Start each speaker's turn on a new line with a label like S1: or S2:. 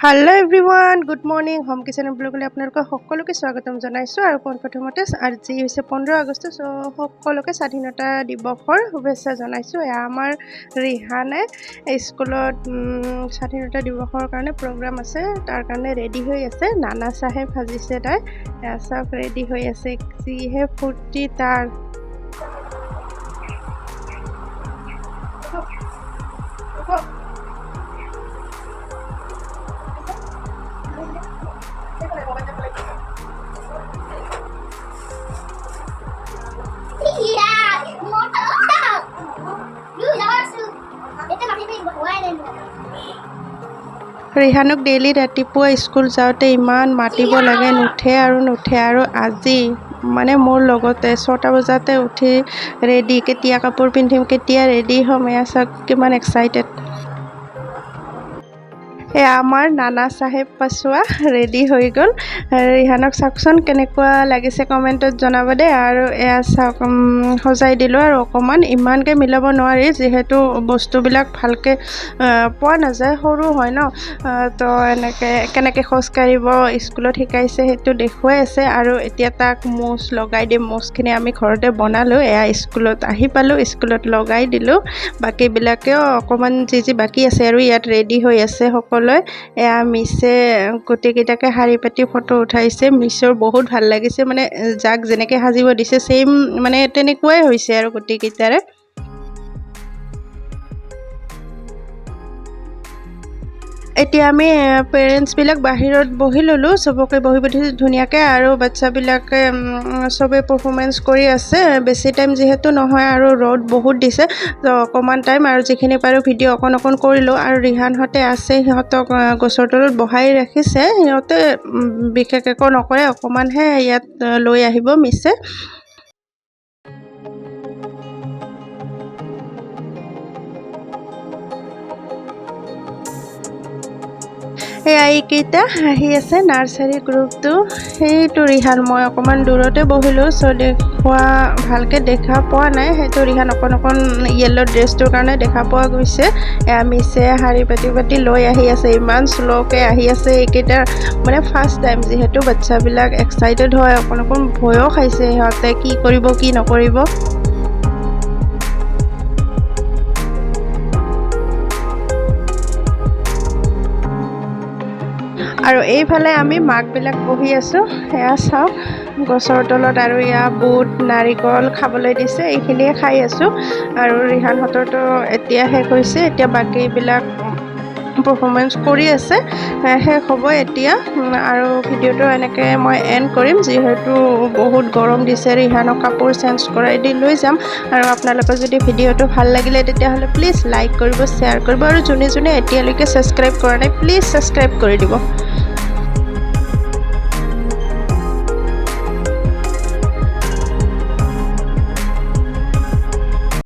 S1: Hello everyone, good morning. Home কিচেনৰ ব্লগলৈ আপোনালোকক সকলোকে স্বাগতম জনাইছোঁ। আৰু পোনপ্ৰথমতে আজি হৈছে 15 আগষ্ট, চ' সকলোকে স্বাধীনতা দিৱসৰ শুভেচ্ছা জনাইছোঁ। এয়া আমাৰ ৰিহানে স্কুলত স্বাধীনতা দিৱসৰ কাৰণে প্ৰগ্ৰাম আছে, তাৰ কাৰণে ৰেডি হৈ আছে। নানা চাহেব সাজিছে তাই। এয়া চাওক, ৰেডি হৈ আছে। যিহে ফূৰ্তি তাৰ।
S2: Yeah, এতিয়া মাটি হোৱাই নাই মোৰ।
S1: ৰিহানক ডেইলি ৰাতিপুৱা স্কুল যাওঁতে ইমান মাতিব লাগে, নুঠে আৰু নুঠে। আৰু আজি মানে মোৰ লগতে 6টা বজাতে উঠি ৰেডি, কেতিয়া কাপোৰ পিন্ধিম, কেতিয়া ৰেডি হ'ম। এয়া চাওক, কিমান এক্সাইটেড। এয়া আমাৰ নানা চাহেব পাচোৱা ৰেডি হৈ গ'ল। ৰিহানক চাওকচোন, কেনেকুৱা লাগিছে কমেণ্টত জনাব দেই। আৰু এয়া চাওক, সজাই দিলোঁ আৰু অকণমান। ইমানকৈ মিলাব নোৱাৰি, যিহেতু বস্তুবিলাক ভালকৈ পোৱা নাযায়, সৰু হয় ন। তো এনেকৈ কেনেকৈ খোজকাঢ়িব স্কুলত শিকাইছে, সেইটো দেখুৱাই আছে। আৰু এতিয়া তাক মোচ লগাই দিম। মোচখিনি আমি ঘৰতে বনালোঁ। এয়া স্কুলত আহি পালোঁ, স্কুলত লগাই দিলোঁ। বাকীবিলাকেও অকণমান যি যি বাকী আছে আৰু ইয়াত ৰেডি হৈ আছে সকলোৱে। এয়া মিছে গোটেইকেইটাকে শাৰী পাতি ফটো উঠাইছে। মিছৰ বহুত ভাল লাগিছে, মানে যাক যেনেকৈ সাজিব দিছে, ছেইম মানে তেনেকুৱাই হৈছে আৰু গোটেইকেইটাৰে। এতিয়া আমি পেৰেণ্টছবিলাক বাহিৰত বহি ল'লোঁ। চবকে বহিব দিছোঁ ধুনীয়াকৈ। আৰু বাচ্ছাবিলাকে চবে পাৰফৰ্মেঞ্চ কৰি আছে। বেছি টাইম যিহেতু নহয় আৰু ৰ'দ বহুত দিছে, তো অকণমান টাইম আৰু যিখিনি পাৰোঁ ভিডিঅ' অকণ অকণ কৰিলোঁ। আৰু ৰিহানহঁতে আছে, সিহঁতক গছৰ তলত বহাই ৰাখিছে। সিহঁতে বিশেষ একো নকৰে, অকণমানহে ইয়াত লৈ আহিব মিছে। এয়া এইকেইটা আহি আছে নাৰ্চাৰী গ্ৰুপটো। সেইটো ৰিহান। মই অকণমান দূৰতে বহিলোঁ, চ' দেখুওৱা ভালকৈ দেখা পোৱা নাই। সেইটো ৰিহান অকণ অকণ য়েল্ল' ড্ৰেছটোৰ কাৰণে দেখা পোৱা গৈছে। এয়া মিছে শাৰী পাতি পাতি লৈ আহি আছে। ইমান শ্ল'কৈ আহি আছে। এইকেইটাৰ মানে ফাৰ্ষ্ট টাইম যিহেতু, বাচ্ছাবিলাক এক্সাইটেড হয়, অকণ অকণ ভয়ো খাইছে সিহঁতে, কি কৰিব কি নকৰিব। আৰু এইফালে আমি মাকবিলাক বহি আছোঁ। সেয়া চাওক, গছৰ তলত। আৰু এয়া বুট নাৰিকল খাবলৈ দিছে, এইখিনিয়ে খাই আছোঁ। আৰু ৰিহানহঁতৰতো এতিয়া শেষ হৈছে। এতিয়া বাকীবিলাক পাৰফৰ্মেঞ্চ কৰি আছে, শেষ হ'ব এতিয়া। আৰু ভিডিঅ'টো এনেকৈ মই এণ্ড কৰিম, যিহেতু বহুত গৰম দিছে। ৰিহানক কাপোৰ চেঞ্জ কৰাই দি লৈ যাম। আৰু আপোনালোকৰ যদি ভিডিঅ'টো ভাল লাগিলে, তেতিয়াহ'লে প্লিজ লাইক কৰিব, শ্বেয়াৰ কৰিব আৰু যোনে যোনে এতিয়ালৈকে ছাবস্ক্ৰাইব কৰা নাই, প্লিজ ছাবস্ক্ৰাইব কৰি দিব।